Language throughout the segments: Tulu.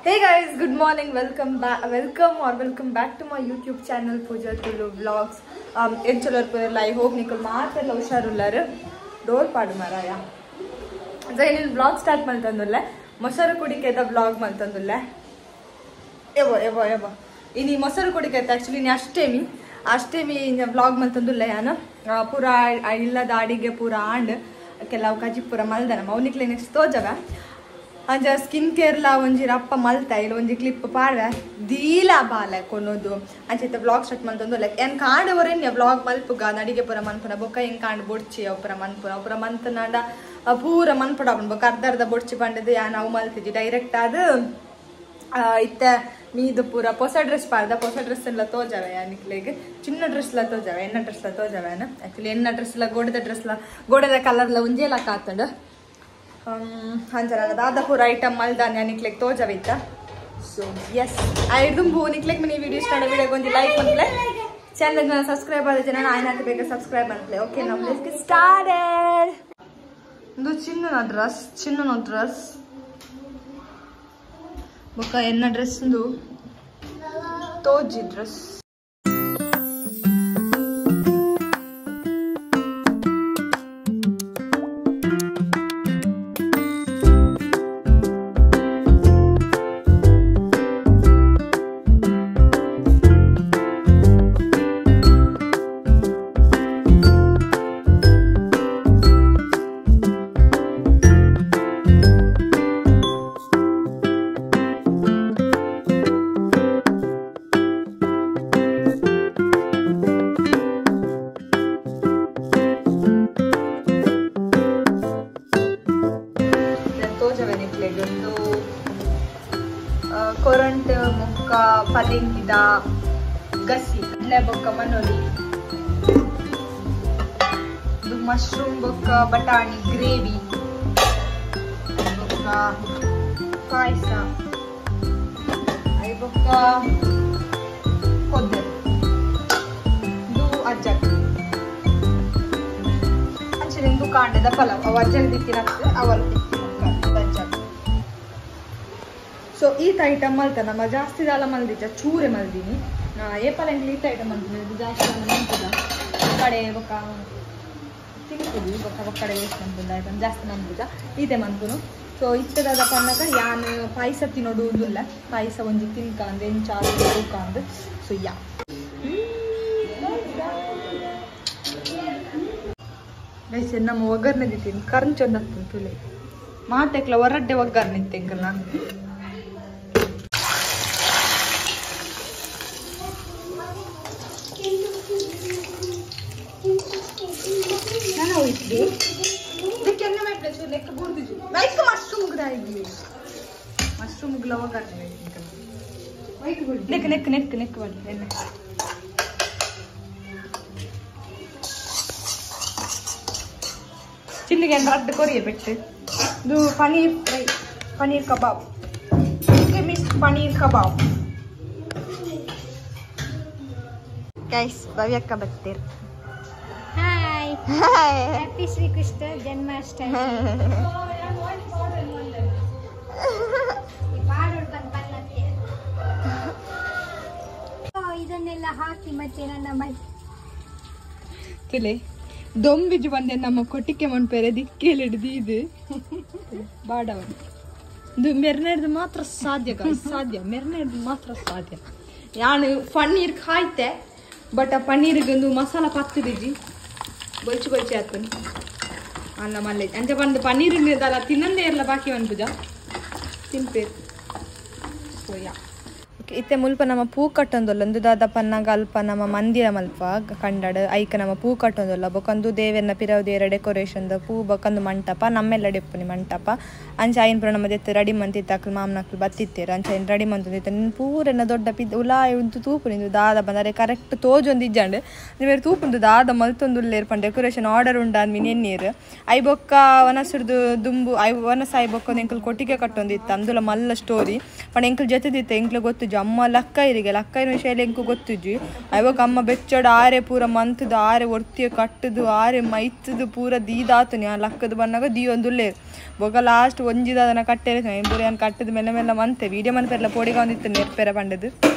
Hey guys, good morning. Welcome back. Welcome back to my YouTube channel Pooja Tulu Vlogs. ಎಂಚಲರ್ ಪುರಲ್ಲ I hope ನಿಕಲ್ ಮಾತೆಲ್ಲ ಹುಷಾರುಲ್ಲಾರು ಡೋರ್ ಪಾಡು ಮಾರಾಯ. ಸೊ ನೀನು ವ್ಲಾಗ್ ಸ್ಟಾರ್ಟ್ ಮಲ್ತಂದುಲ್ಲೆ ಮೊಸರು ಕುಡಿಕೆದ ವ್ಲಾಗ್ ಮಲ್ತಂದುಲ್ಲೆ ಎವೋ ಎವೋ ಎವೋ ಇನಿ ಮೊಸರು ಕುಡಿಕೈತೆ. ಆ್ಯಕ್ಚುಲಿ ನೀ ಅಷ್ಟೇಮಿ ಅಷ್ಟೇಮಿ ವ್ಲಾಗ್ ಮಲ್ತಂದುಲ್ಲೆ ಯಾನು ಪೂರ ಇಲ್ಲದ ಅಡಿಗೆ ಪೂರ ಆಂಡ್ ಕೆಲವು ಕಜಿ ಪೂರ ಮಲ್ದನ ಮೌನಿಕ್ಲೆ ನೆಕ್ಸ್ಟ್ ತೋಜವ ಅಂಚ ಸ್ಕಿನ್ ಕೇರ್ಲ ಒಂಜಿ ರಪ್ಪ ಮಲ್ತ ಇಲ್ಲ ಒಂಜಿ ಕ್ಲಿಪ್ ಪಾಡ್ವೆ ದೀಲ ಬಾಲೆ ಕೊನೋದು ಅಂಚ ವ್ಲಾಗ್ ಸ್ಟಾರ್ಟ್ ಮಲ್ತೊಂದು ಲೈಕ್ ಏನ್ ಕಾಂಡವರೇನ್ ವ್ಲಾಗ್ ಮಲ್ಪುಗ ಅಡಿಗೆ ಪೂರ ಮನ್ಪುನ ಬೊಕ್ಕ ಹೆಂಗ್ ಕಾಂಡ್ ಬೊಡ್ಚಿ ಅವುಪುರ ಮನ್ಪುನ ಅವುಪುರ ಮಂತನಾಂಡ ಪೂರ ಮನ್ಪುಡ ಬೊಕ್ಕ ಅರ್ಧ ಅರ್ಧ ಬೊಡ್ಚಿ ಪಂಡದು ಯಾನ್ ಅವು ಮಲ್ತಿದ್ವಿ ಡೈರೆಕ್ಟ್ ಅದು ಇತ್ತ ಮೀದು ಪೂರ ಹೊಸ ಡ್ರೆಸ್ ಪಾಡ್ದ ಹೊಸ ಡ್ರೆಸ್ ಎಲ್ಲ ತೋಜವೆ ಯಾನಿಕ್ಲೆಗ್ ಚಿನ್ನ ಡ್ರೆಸ್ ಎಲ್ಲ ತೋಜವೆ ಎಣ್ಣ ಡ್ರೆಸ್ ಎಲ್ಲ ತೋಜವೆ ಆಕ್ಚುಲಿ ಎಣ್ಣ ಡ್ರೆಸ್ ಎಲ್ಲ ಗೋಡೆದ ಡ್ರೆಸ್ ಎಲ್ಲ ಗೋಡೆದ ಕಲರ್ಲ ಒಂಜೇಲ ಕಾತಂಡು ಅಂಚ ದಾದ ಪೂರ ಐಟಮ್ ಮಲ್ದಾನೆ ನಿಕ್ಲೆಗ್ ತೋಜವಿತ್ತ. ಸೊ ಎಸ್ ಐದುಂಬು ನಿಕ್ಲೆಗ್ ಮಿನಿ ವಿಡಿಯೋ ಇಷ್ಟ ವಿಡಿಯೋ ಒಂಜಿ ಲೈಕ್ ಮನ್ಪ್ಲೆ ಚಾನಲ್ ಸಬ್ಸ್ಕ್ರೈಬ್ ಆದ ಜನ ಆಯ್ನಾತ ಬೇಗ ಸಬ್ಸ್ಕ್ರೈಬ್ ಮನ್ಪ್ಲೆ. ಓಕೆ ನಾವು let's get started. ಇದು ಚಿನ್ನನ ಡ್ರೆಸ್ ಚಿನ್ನನ ಡ್ರೆಸ್ ಬೊಕ್ಕ ಎನ್ನ ಡ್ರೆಸ್ ಉಂದು ತೋಜಿ ಡ್ರೆಸ್. ಕೊರಂಟ್ ಬೊಕ್ಕ ಪಲಿಂಗಿದ ಗಸಿ ಕಡಲೆ ಬೊಕ್ಕ ಮನೋಲಿ ಇದು ಮಶ್ರೂಮ್ ಬೊಕ್ಕ ಬಟಾಣಿ ಗ್ರೇವಿ ಬೊಕ್ಕ ಪಾಯಸ I ಬೊಕ್ಕ ಕೊದ್ದೆ ಇದು ಅಜ್ಜಕ್ ಅಂಚನೆ ಕಾಂಡದ ಪಲಾವ್ ಅವು ಅಜ್ಜಕ್ ದಿತ್ತಿನಕ್ಕೆ ಅವಲ್ ಅಜ್ಜಕ್. ಸೊ ಈತ ಐಟಮ್ ಮಲ್ತ ನಮ್ಮ ಜಾಸ್ತಿ ದಾಲ ಮಲ್ದಿಚ್ಚ ಚೂರೆ ಮಲ್ದಿನಿ ಏಪಲ ಎಂಕ್ಲು ಈತ ಐಟಮ್ ಮಲ್ತೀನಿ ಜಾಸ್ತಿ ಮನ್ಪುದ ಕಡೆ ಬೊಕ್ಕ ತಿನ್ಪುದು ಬೊಕ್ಕ ಬೊಕ್ಕಡೆ ವೇಸ್ಟ್ ಮನ್ಪುದ ಐಟಮ್ ಜಾಸ್ತಿ ಮನ್ಪುಜ ಈತೆ ಮನ್ಪುನು. ಸೊ ಇತ್ತದಾದ ಪನ್ನಗ ಯಾನ್ ಪಾಯಸ ತಿನ್ನೋಡು ಉಂದುಲ್ಲ ಪಾಯಸ ಒಂಜಿ ತಿನ್ಕಾಂದು ಎಂಚ ತೂಕಾಂದು. ಸೊ ಯಾ ಗೈಸ್ ನಮ್ಮ ಒಗ್ಗರಣೆ ದಿತ್ತೀನಿ ಕರ್ಂಚೊಂದು ಆಗ್ತದೆ ತುಲೆ ಮಾತೆಕ್ಲ ಹೊರಡ್ಡೆ ಒಗ್ಗರಣೆ ಇತ್ತೆ ಎಂಕಲ್ನ. ಮಶ್ರೂಮ್ ನೆಕ್ ನೆಕ್ ನೆಕ್ ನೆಕ್ ಬನ್ನಿ ಚಿನ್ನಿಗೆ ರಡ್ಡು ಕೊರಿಯ ಬೆಟ್ಟು ಇದು paneer fry paneer kebab miss paneer kebab. Guys ಭವ್ಯಕ್ಕ ಬರ್ತೀರಿ. Hi happy Shri Krishna Janmashtami. ಇದನ್ನೆಲ್ಲ ಹಾಕಿ ಮತ್ತೆ ನನ್ನ ಮೈ ತುಲೆ ದೊಂಬಿಜು ಬಂದೆ ನಮ್ಮ ಕೊಟ್ಟಿಗೆ ಮನ್ಪೇರೆ ದಿಕ್ಕೇಲಿಡ್ದು ಇದು ಬಾಡವ ಇದು ಮೆರ್ನೆಡ್ದು ಮಾತ್ರ ಸಾಧ್ಯ ಸಾಧ್ಯ ಮೆರ್ನೆಡ್ದು ಮಾತ್ರ ಸಾಧ್ಯ. ಯಾನು ಪನ್ನೀರ್ ಕಾಯ್ತೆ ಬಟ್ ಆ ಪನ್ನೀರಿಗೊಂದು ಮಸಾಲ ಪತ್ತಿದಿಜಿ ಬೊಲ್ಚು ಬೊಲ್ಚಿ ಆತನು ಅಲ್ಲ ಮಲ್ಲೆ ಅಂಚ ಬಂದು ಪನ್ನೀರ್ ಅಲ್ಲ ತಿನ್ನಂದೇ ಇರಲ್ಲ ಬಾಕಿ ಒಂದು ತಿನ್ಪೇರು. ಸೊ ಯಾ ಇತ್ತೆ ಮುಲ್ಪ ನಮ್ಮ ಪೂ ಕಟ್ಟೊಂದೊಲ್ಲ ಒಂದು ದಾದ ಪನ್ನಾಗ ಅಲ್ಪ ನಮ್ಮ ಮಂದಿರ ಮಲ್ಪ ಕಂಡಾಡ ಐಕ ನಮ್ಮ ಪೂ ಕಟ್ಟೊಂದೊಲ್ಲ ಬೊಕಂದು ದೇವೆರ್ನ ಪಿರವು ದೇರ ಡೆಕೋರೇಷನ್ ಪೂ ಬೊಕಂದು ಮಂಟಪ ನಮ್ಮೆಲ್ಲ ಡೆಪ್ಪುನಿ ಮಂಟಪ ಅಂಚ ಐನ್ ಪೂರ ನಮ್ಮ ದೆತ್ತು ರೆಡಿ ಮಂತಿತ್ತು ಅಕ್ಲು ಮಾಮನಕ್ಲು ಬತ್ತಿತ್ತೇರು ಅಂಚ ಐನ್ ರೆಡಿ ಮಂತೊಂದಿತ್ತು ನಿನ್ನ ಪೂರೆನ ದೊಡ್ಡ ಪಿದ್ ಉಲಾಯ ಉಂತು ತೂಪುನಿಂದು ದಾದ ಬಂದರೆ ಕರೆಕ್ಟ್ ತೋಜೊಂದು ಇಜ್ಜಂಡು ಬೇರೆ ತೂಪುಂದು ದಾದ ಮಲ್ತೊಂದು ಪಂಡ ಡೆಕೋರೇಷನ್ ಆರ್ಡರ್ ಉಂಡಾನ್ ಮೀನ್ ಎನ್ನೀರು I ಬೊಕ್ಕ ವನಸುರ್ದು ದುಂಬು I ವನಸ I ಬೊಕ್ಕ ಎಂಕಲ್ ಕೊಟ್ಟಿಗೆ ಕಟ್ಟೊಂದಿತ್ತು ಅಂದುಲ ಮಲ್ಲ ಸ್ಟೋರಿ ಪಂಡ ಎಂಕಲ್ ಜೊತೆದಿತ್ತು ಎಂಕ್ಲು ಗೊತ್ತು ಗೊತ್ತಿಜ್ಜು ಅಮ್ಮ ಲಕ್ಕ ಇರಿಗೆ ಲಕ್ಕೈನ ವಿಷಯ ಎಂಕು ಗೊತ್ತಿಜ್ಜಿ ಅವಾಗ ಅಮ್ಮ ಬೆಚ್ಚಡ ಆರೆ ಪೂರ ಮಂತದ ಆರೆ ಒರ್ತಿಯ ಕಟ್ಟದು ಆರೆ ಮೈತದು ಪೂರ ದೀದಾತನಿ ಆ ಲಕ್ಕದ ಬನ್ನಾಗ ದೀಯೊಂದುಲ್ಲೇರು ಬೊಕ ಲಾಸ್ಟ್ ಒಂಜಿದಾದನ ಕಟ್ಟೆರೆ ಪೂರ ಏನು ಕಟ್ಟದ ಮೆಲ್ಲ ಮೆಲ್ಲ ಮಂತೆ ವೀಡಿಯೋ ಮನ್ಪೆರ್ಲ ಪೋಡಿಗ ಒಂದಿತ್ತು ನೆರ್ಪೆರ ಪಂಡದು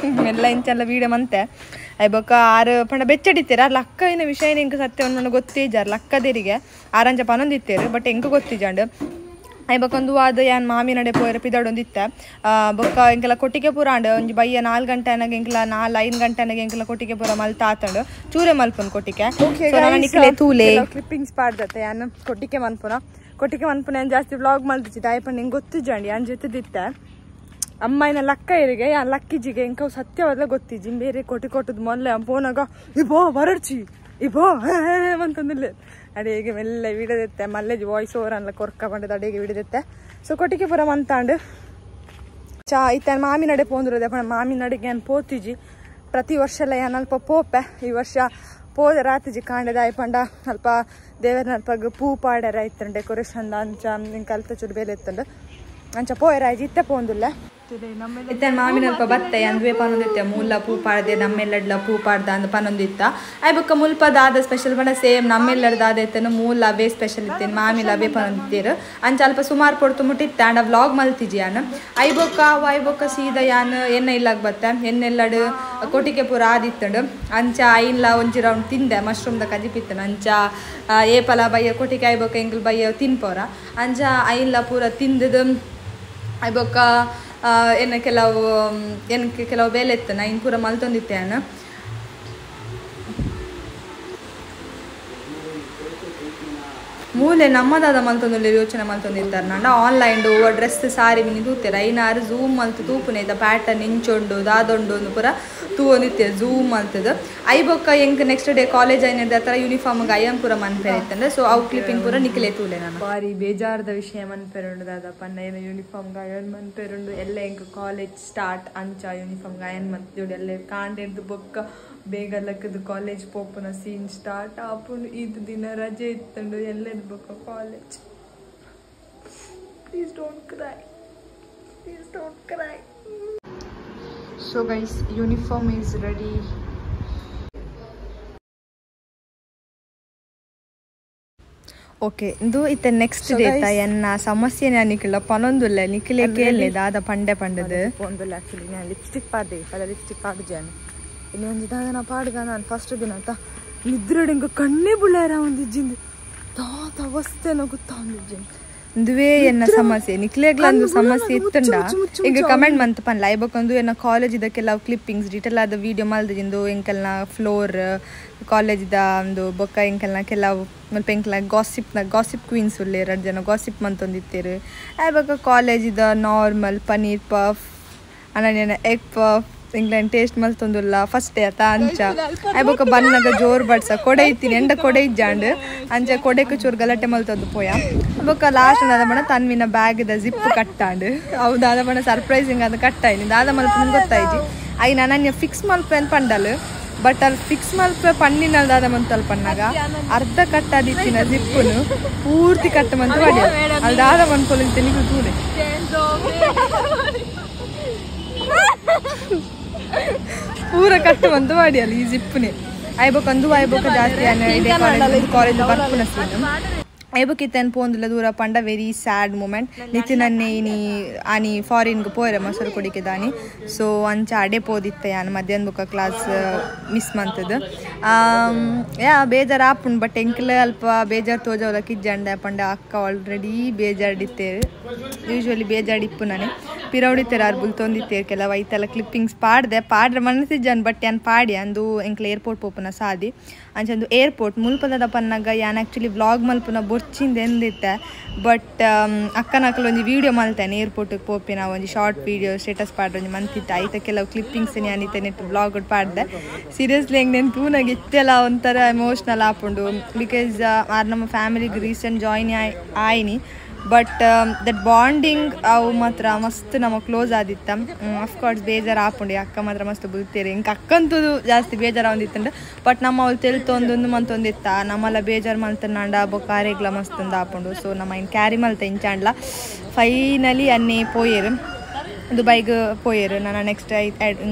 ಮೆಲ್ಲ ಇಂಚೆಲ್ಲ ವೀಡಿಯೋ ಮಂತೆ ಅಯ್ ಬೊಕ ಆರು ಪಂಡ ಬೆಚ್ಚಡಿತ್ತೇರು ಆ ಲಕ್ಕೈನ ವಿಷಯ ಎಂಕ್ ಸತ್ಯ ಒಂದು ಗೊತ್ತೇ ಇಜ್ಜಾರ್ ಲಕ್ಕದೇರಿಗೆ ಆರಂಜ ಪನೊಂದಿತ್ತೇರು ಬಟ್ ಎಂಕು ಗೊತ್ತಿಜಾಂಡು ಅಯ್ ಬೊಕೊಂದು ಅದು ಯಾನ್ ಮಾಮಿ ನಡೆ ಪೋಯರ ಪಿದಾಡೊಂದಿತ್ತೆ ಬೊಕ್ಕ ಎಂಕೆಲ ಕೊಟ್ಟಿಗೆ ಪೂರ ಅಂಡ್ ಒಂಜಿ ಬಯ್ಯ 4 ಗಂಟೆ ಅನಗ ಎಂಕೆಲ 4 5 ಗಂಟೆ ಅನಗ ಎಂಕೆಲ ಕೊಟ್ಟಿಗೆ ಪೂರ ಮಲ್ತ ಆತಂಡು ಚೂರೆ ಮಲ್ಪುನ್ ಕೊಟ್ಟಿಗೆ. ನಿಕ್ಲೆ ತೂಲೆ ಕ್ಲಿಪ್ಪಿಂಗ್ಸ್ ಪಾಡ್ದತ್ತೆ ಯಾನ್ ಕೊಟ್ಟಿಗೆ ಮನ್ಪುನ ಕೊಟ್ಟಿಗೆ ಮನ್ಪುನ ಯಾನ್ ಜಾಸ್ತಿ ವ್ಲಾಗ್ ಮಲ್ತಿದ್ದೆ ದಾಯಪಂಡ ಎಂಕ್ ಗೊತ್ತಿಜ್ಜಂಡಿ ಯಾನ್ ಜೊತೆದಿತ್ತೆ ಅಮ್ಮ ಇನ್ನ ಲಕ್ಕ ಇರಿಗೆ ಯಾನ್ ಲಕ್ಕಿಜಿಗೆ ಎಂಕವು ಸತ್ಯವಾದ ಗೊತ್ತಿಜ್ಜಿ ಬೇರೆ ಕೊಟ್ಟಿ ಕೊಟ್ಟದ್ ಮೊನ್ನೆ ಪೋನಾಗ ಇಬೋ ಬರಡ್ಚಿ ಇಬೋ ಅಂತಂದಿಲ್ಲ ಅಡಿಗೆ ಮೆಲ್ಲ ವಿಡದಿತ್ತೆ ಮಲ್ಲೇಜ್ ವಾಯ್ಸ್ ಓವರ್ ಅನ್ಲ ಕೊರ್ಕ ಬಂಡದ ಅಡಿಗೆ ವಿಡದಿತ್ತೆ. ಸೊ ಕೊಟ್ಟಿಗೆ ಪುರ ಮಂತಾಂಡು ಚಾ ಇತ್ತ ಮಾಮಿ ನಡೆ ಪೋಂದಿರೋದೆ ಪಂಡ ಮಾಮಿ ನಡೆಗೆ ಏನು ಪೋತಿಜಿ ಪ್ರತಿ ವರ್ಷ ಎಲ್ಲ ಏನು ಅಲ್ಪ ಪೋಪೆ ಈ ವರ್ಷ ಪೋದ ರಾತಿಜಿ ಕಾಂಡದ ಪಂಡ ಅಲ್ಪ ದೇವರನ ಅಲ್ಪ ಪೂ ಪಾಡ್ಯಾರ ಇತ್ತಂಡು ಡೆಕೋರೇಷನ್ ಅಂಚ ಹಿಂಗೆ ಕಲ್ತ ಚೂರು ಬೇಲೆ ಇತ್ತಂಡು ಅಂಚ ಪೋಯರಾಜಿ ಇತ್ತೆ ಪೋಂದುಲ್ಲ ಇತ್ತೆ ಮಾಮಿನಲ್ಪ ಬತ್ತೆ ಅಂದ್ವೆ ಪನೊಂದಿತ್ತೆ ಮೂಲ ಪೂ ಪಾಡ್ದೆ ನಮ್ಮೆಲ್ಲಡ್ಲ ಪೂ ಪಾಡ್ದ ಅಂದ್ ಪನೊಂದಿತ್ತ ಆಯ್ ಬೊಕ್ಕ ಮುಲ್ಪ ದಾದ ಸ್ಪೆಷಲ್ ಪಂಡ ಸೇಮ್ ನಮ್ಮೆಲ್ಲಡ್ದ ದಾದ ಇತ್ತನು ಮೂಲ ಅವೇ ಸ್ಪೆಷಲ್ ಇತ್ತೇನು ಮಾಮಿಲ ಅವೇ ಪನೊಂದಿತ್ತೀರು ಅಂಚ ಅಲ್ಪ ಸುಮಾರು ಪೊಡ್ತು ಮುಟ್ಟಿತ್ತೆ ಅಂಡ ವ್ಲಾಗ್ ಮಲ್ತಿಜಿ ಯಾನ್ I ಬೊಕ್ಕ ಅವು I ಬೊಕ್ಕ ಸೀದ ಯಾನ್ ಎಣ್ಣೆ ಇಲ್ಲಾಗ ಬತ್ತೆ ಎಣ್ಣೆಲ್ಲಡು ಕೊಟ್ಟಿಗೆ ಪೂರ ಆದಿತ್ತಂಡು ಅಂಚ ಐನ್ಲ ಒಂಜಿ ರೌಂಡ್ ತಿಂದೆ ಮಶ್ರೂಮ್ದ ಕಜಿಪಿತ್ತನು ಅಂಚ ಏಪಲ ಬಯ್ಯ ಕೊಟ್ಟಿಗೆ I ಬೊಕ್ಕ ಎಂಗ್ಲ್ ಬಯ್ಯ ತಿನ್ಪೋರ ಅಂಚ ಐನ್ಲ ಪೂರ ತಿಂದದು I ಬೊಕ್ಕ ಎನ್ನ ಕೆಲವು ಏನಕ್ಕೆ ಕೆಲವು ಬೇಲೆ ಇತ್ತು ನಾ ಇನ್ನು ಪೂರ ಮಲ್ತೊಂದಿತ್ತೆ ನಾನು. ಮೂಲೆ ನಮ್ಮದಾದ ಮಲ್ತೊಂದು ಯೋಚನೆ ಮಲ್ತೊಂದಿತ್ತಾರೆ ನಾನು ಆನ್ಲೈನ್ ಡ್ರೆಸ್ ಸಾರಿ ಮಿನಿ ತೂತೆರ್ ಐನಾರು ಝೂಮ್ ಮಲ್ತು ತೂಪುನೆ ಇದ್ದ ಪ್ಯಾಟರ್ನ್ ಇಂಚೊಂಡು ದಾದೊಂಡು ಒಂದು ಪೂರ ತೂವೊಂದಿತ್ತೆ ಝೂಮ್ ಮಲ್ತದ I ಬೊಕ್ಕ ಎಂಕ್ next day college ಐನ ಥರ ಯೂನಿಫಾರ್ಮ್ ಅಯ್ಯನ್ ಪೂರ ಮನ್ಪೆರ್ ಇತ್ತಂದ್ರೆ ಸೊ ಅವು ಕ್ಲಿಪ್ಪಿಂಗ್ ಪೂರ ನಿಕ್ಲೆ ತೂಲೆ ನಾನು ಭಾರಿ ಬೇಜಾರದ ವಿಷಯ ಮನ್ಪೆರುಂಡು ದಾದ ಪನ್ನ ಏನ ಯೂನಿಫಾರ್ಮ್ ಅಯನ್ ಮನ್ಪೆರುಂಡು ಎಲ್ಲ ಎಂಕ್ ಕಾಲೇಜ್ ಸ್ಟಾರ್ಟ್ ಅಂಚ ಯೂನಿಫಾರ್ಮ್ ಅಯನ್ ಮಲ್ತಿದ್ದು ಎಲ್ಲ ಕಾಂಡೆದ್ದು ಬೊಕ್ಕ ಬೇಗ ಲಕ್ಕದ ಕಾಲೇಜ್ ಪೋಪುನ ಸೀನ್ ಸ್ಟಾರ್ಟ್ ಆಪುಂಡು ಇದು ದಿನ ರಜೆ ಇತ್ತಂಡು ಎಲ್ಲೆದ್ದು ಬೊಕ್ಕ college. Please don't cry, please don't cry. So guys, uniform is ready. Okay ಇಂದು ಇತ್ತೆ ನೆಕ್ಸ್ಟ್ ಡೇ ಎನ್ನ ಸಮಸ್ಯೆ ನಿಖಿಲ ಪನೊಂದುಲ್ಲ ನಿಖಿಲೆ ಕೇಳಲೆ ದಾದ ಪಂಡೆ ಪಂಡದು ಪೋಂದುಲ್ಲ. ಆ್ಯಕ್ಚುಲಿ ನಾನು ಲಿಪ್ಸ್ಟಿಕ್ ಪಾಡ್ದೆ ಪದ ಲಿಪ್ಸ್ಟಿಕ್ ಪಾಡ್ಜಾನು ಇನ್ನು ಒಂಜಿ ದಾದ ನಾ ಪಾಡ್ಗ ನಾನು ಫಸ್ಟ್ ದಿನ ಅಂತ ನಿದ್ರೆಡ್ ಕಣ್ಣೇ ಬುಳ್ಳಾರ ಒಂದು ಇಜ್ಜಿಂದು ತಾತ ಅವಸ್ಥೆನೋ ಗೊತ್ತಾ ಒಂದು ಇಜ್ಜಿಂದು ಇಂದುವೇ ಎನ್ನ ಸಮಸ್ಯೆ ನಿಕ್ಲೆಗ್ಲ ಒಂದು ಸಮಸ್ಯೆ ಇತ್ತಂಡ ಈಗ ಕಮೆಂಟ್ ಮಂತ್ ಪನ್ಲ ಐಬಕ್ಕೊಂದು ಎನ್ನ ಕಾಲೇಜ್ ಇದ ಕೆಲವು ಕ್ಲಿಪ್ಪಿಂಗ್ಸ್ ಡೀಟೇಲ್ ಆದ ವಿಡಿಯೋ ಮಲ್ದಿಂದು ಎಂಕಲ್ನ ಫ್ಲೋರ್ ಕಾಲೇಜಿದ ಒಂದು ಬೊಕ್ಕ ಎಂಕಲ್ನ ಕೆಲವು ಮಲ್ಪ ಎಂಕಲ್ನ ಗಾಸಿಪ್ನ ಗಾಸಿಪ್ ಕ್ವೀನ್ಸ್ ಉಲ್ಲೆ ಎರಡು ಜನ ಗಾಸಿಪ್ ಮಂತೊಂದಿತ್ತೇರು ಐಬೊಕ್ಕ ಕಾಲೇಜಿದ ನಾರ್ಮಲ್ ಪನೀರ್ ಪಫ್ ಅನನ್ಯನ ಎಗ್ ಪಫ್ ಇಂಗ್ಲೆಂಡ್ ಟೇಸ್ಟ್ ಮಲ್ತೊಂದುಲ್ಲ ಫಸ್ಟ್ ಡೇ ಆತ ಅಂಚ ಐಬೊಕ್ಕ ಬನ್ನಾಗ ಜೋರು ಬಡ್ಸ ಕೊಡೆ ಇತ್ತೀನಿ ಎಂಡ ಕೊಡೆ ಇಜ್ಜಾಂಡ್ ಅಂಚ ಕೊಡೆக்கு ಚೂರು ಗಲಾಟೆ ಮಲ್ತೊಂದು ಪೋಯ ಬೊಕ್ಕ ಲಾಸ್ಟ್ ದಾದ ಬಣ್ಣ ತನ್ವಿನ ಬ್ಯಾಗ್ದ ಜಿಪ್ ಕಟ್ಟಾಂಡ್ ಅವು ದಾದ ಬಣ್ಣ ಸರ್ಪ್ರೈಸಿಂಗ್ ಅದು ಕಟ್ಟಾಯ್ನಿ ದಾದ ಮಲ್ಪನ ಗೊತ್ತಾಯ್ಜಿ I Ananya fix ಮಲ್ಪೆ ಅಂತ ಪಂಡಲ್ ಬಟ್ ಅಲ್ಲಿ ಫಿಕ್ಸ್ ಮಲ್ಪೆ ಪಣ್ಣಿನಲ್ಲಿ ದಾದ ಮಂತಲ್ ಪಣ್ಣಾಗ ಅರ್ಧ ಕಟ್ಟಾದಿತ್ತಿನ ಜಿಪ್ಪುನು ಪೂರ್ತಿ ಕಟ್ಟ ಮಂತ ಮಾಡಿ ಅಲ್ಲಿ ದಾದ ಮನ್ಪೊಲಿಂತ ನಿಕ್ಲು ತೂಲೆ ಪೂರ ಕಟ್ಟು ಬಂದು ಮಾಡಿ ಅಲ್ಲಿ ಈ ಜಿಪ್ಪುನೆ ಐಬೊಕ್ಕ ಅಂದು ಐಬೊಕ್ಕ ಜಾಸ್ತಿ ಕಾಲೇಜ್ ಬರ್ಪುನ ಸೀನು ಐಬೊಕ್ಕಿತ್ತೇನು ಪೋಂದುಲ್ಲ ದೂರ ಪಂಡ ವೆರಿ ಸ್ಯಾಡ್ ಮೂಮೆಂಟ್ ನಿತಿನನ್ನೇ ಇನಿ ಆನಿ ಫಾರಿನ್ಗೆ ಪೋರೆ ಮೊಸರು ಕೊಡಿಕೆ ದಾನಿ ಸೊ ಅಂಚ ಅಡೆ ಪೋದಿತ್ತೆ ಯಾನ್ ಮಧ್ಯಾಹ್ನ ಬೊಕ್ಕ ಕ್ಲಾಸ್ ಮಿಸ್ ಮಂತದ್ದು ಯಾ ಬೇಜಾರು ಆಪುಂಡು ಬಟ್ ಎಂಕ್ಲ ಅಲ್ಪ ಬೇಜಾರು ತೋಜವಲ್ಲ ಕಿಜ್ಜಂಡ ಪಂಡ ಅಕ್ಕ ಆಲ್ರೆಡಿ ಬೇಜಾಡಿತ್ತೇರು ಯೂಶ್ವಲಿ ಬೇಜಾಡಿಪ್ಪು ನಾನೇ ಪಿರೌಡಿತ್ತೇರು ಆರು ಬುಲ್ತೊಂದಿತ್ತೇರು ಕೆಲವು ಐತೆಲ್ಲ ಕ್ಲಿಪ್ಪಿಂಗ್ಸ್ ಪಾಡ್ದೆ ಪಾಡ್ರೆ ಮನಸ್ಸಿಜ್ಜಾನ್ ಬಟ್ ಯಾನ್ ಪಾಡಿ ಅಂದು ಎಂಕ್ಲ ಏರ್ಪೋರ್ಟ್ ಪೋಪುನ ಸಾದಿ ಅಂಚಂದು ಏರ್ಪೋರ್ಟ್ ಮುಲ್ಪದ ಪನ್ನಾಗ ಯಾನ್ ಆ್ಯಕ್ಚುಲಿ ವ್ಲಾಗ್ ಮಲ್ಪುನ ಬೊರ್ಚಿಂದ ಎಂದಿತ್ತೆ ಬಟ್ ಅಕ್ಕನಕ್ಕಲ ಒಂಜಿ ವೀಡಿಯೋ ಮಲ್ತೇನೆ ಏರ್ಪೋರ್ಟಿಗೆ ಪೋಪಿನ ಒಂಜಿ ಶಾರ್ಟ್ ವೀಡಿಯೋ ಸ್ಟೇಟಸ್ ಪಾಡ್ರೆ ಒಂಜಿ ಮಂತಿತ್ತೆ ಐತ ಕೆಲವು ಕ್ಲಿಪ್ಪಿಂಗ್ಸ್ ಯಾನಿತ್ತೆ ನೆಟ್ ವ್ಲಾಗ್ ಪಾಡ್ದೆ ಸೀರಿಯಸ್ಲಿ ಹೆಂಗೆ ನೆನ್ ತೂನಾಗ ಇತ್ತೆಲ್ಲ ಒಂಥರ ಎಮೋಷ್ನಲ್ ಆಪುಂಡು because are ನಮ್ಮ ಫ್ಯಾಮಿಲಿಗೆ ರೀಸೆಂಟ್ ಜಾಯಿನ್ ಆಯ್ನಿ but that bonding ಅವು ಮಾತ್ರ ಮಸ್ತ್ ನಮಗೆ ಕ್ಲೋಸ್ ಆದಿತ್ತ. ಅಫ್ಕೋರ್ಸ್ ಬೇಜಾರು ಆಪುಂಡು ಅಕ್ಕ ಮಾತ್ರ ಮಸ್ತ್ ಬುಲ್ತೀರಿ ಇಂಕ ಅಕ್ಕಂತೂ ಜಾಸ್ತಿ ಬೇಜಾರು ಒಂದಿತ್ತಂಡು ಬಟ್ ನಮ್ಮ ಅವಳು ತೆಲ್ತೊಂದೊಂದು ಮಂತೊಂದಿತ್ತ ನಮ್ಮಲ್ಲ ಬೇಜಾರು ಮಲ್ತನಾಂಡ ಬೊಕ್ಕ ಆರೆಗ್ಲ ಮಸ್ತ್ ಒಂದು ಆಪುಂಡು. ಸೊ ನಮ್ಮ ಇನ್ನು ಕ್ಯಾರಿ ಮಲ್ತ ಇಂಚಾಂಡ್ಲ ಫೈನಲಿ ಅನ್ನೇ ಪೋಯೇರು. ದುಬೈಗ್ ಪೋಯೆರ್ ನನ ನೆಕ್ಸ್ಟ್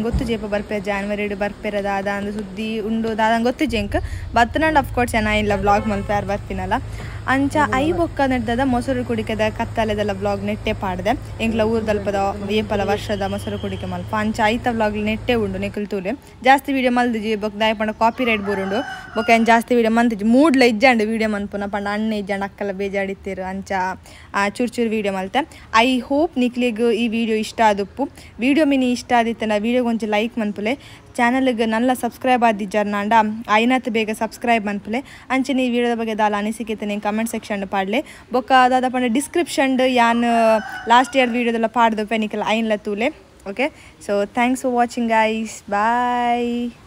ಗೊತ್ತು ಜೇಪ ಬರ್ಪೆ ಜಾನ್ವರಿ ಬರ್ಪೆರ ದಾದ ಅಂದ್ ಸುದ್ದಿ ಉಂಡು ದಾದ ಗೊತ್ತು ಎಂಕ್ ಬತ್ತನಂಡ ಅಫ್ಕೋರ್ಸ್ ಏನ ಇಲ್ಲ ಬ್ಲಾಗ್ ಮಲ್ಪೆ ಯಾರು ಬರ್ಪಿನಲ್ಲ ಅಂಚ I ಬೊಕ್ಕ ನೆಡ್ದದ ಮೊಸರು ಕುಡಿಕೆದ ಕತ್ತಲೆದೆಲ್ಲ ಬ್ಲಾಗ್ ನೆಟ್ಟೆ ಪಾಡ್ದೆ ಎಂಕ್ಲ ಊರ್ದಲ್ಪದ ಏಪಲ ವರ್ಷದ ಮೊಸರು ಕುಡಿಕೆ ಮಲ್ಪ ಅಂಚ ಐತ ಬ್ಲಾಗ್ ನೆಟ್ಟೆ ಉಂಡು ನಿಕುಲ್ ತೂಲೆ ಜಾಸ್ತಿ ವೀಡಿಯೋ ಮಲ್ದಿಜಿ ಬೊಕ್ಕ ದಾಯ ಪಂಡ ಕಾಪಿ ರೈಟ್ ಬೋರುಂಡು ಬೊಕ್ಕ ಏನ್ ಜಾಸ್ತಿ ವೀಡಿಯೋ ಮಂತಿಜಿ ಮೂಡ್ಲ ಇಜ್ಜಾಂಡು ವೀಡಿಯೋ ಮನ್ಪುನ ಪಂಡ ಅಣ್ಣ ಇಜ್ಜಾಂಡು ಅಕ್ಕಲ ಬೇಜಾಡಿತ್ತೀರು ಅಂಚ ಚೂರು ಚೂರು ವೀಡಿಯೋ ಮಲ್ತೆ. I hope ನಿಕ್ಲೆಗ್ ಈ ವಿಡಿಯೋ ಇಷ್ಟ ಆದುಪ್ಪು. ವಿಡಿಯೋ ಮಿನಿ ಇಷ್ಟ ಆದಿತ್ತನ ವಿಡಿಯೋಗೆ ಒಂಚಿ ಲೈಕ್ ಮನ್ಪುಲೆ, ಚಾನಲ್ಗೆ ನಲ್ಲ ಸಬ್ಸ್ಕ್ರೈಬ್ ಆದಿಜ್ಜಾರ್ ನಾಂಡ ಐನಾತ್ ಬೇಗ ಸಬ್ಸ್ಕ್ರೈಬ್ ಮನ್ಪುಲೆ. ಅಂಚನೆ ಈ ವಿಡಿಯೋದ ಬಗ್ಗೆ ದಾಲ ಅನಿಸಿಕೆ ನೀನು ಕಮೆಂಟ್ ಸೆಕ್ಷನ್ ಪಾಡ್ಲೆ. ಬೊಕ್ಕ ದಾದ ಪಂಡ ಡಿಸ್ಕ್ರಿಪ್ಷನ್ ಯಾನ್ ಲಾಸ್ಟ್ ಇಯರ್ ವಿಡಿಯೋದೆಲ್ಲ ಪಾಡ್ದು ಪೆನಿಕಲ್ ಐನ್ಲ ತೂಲೆ. Okay, so thanks for watching guys, bye.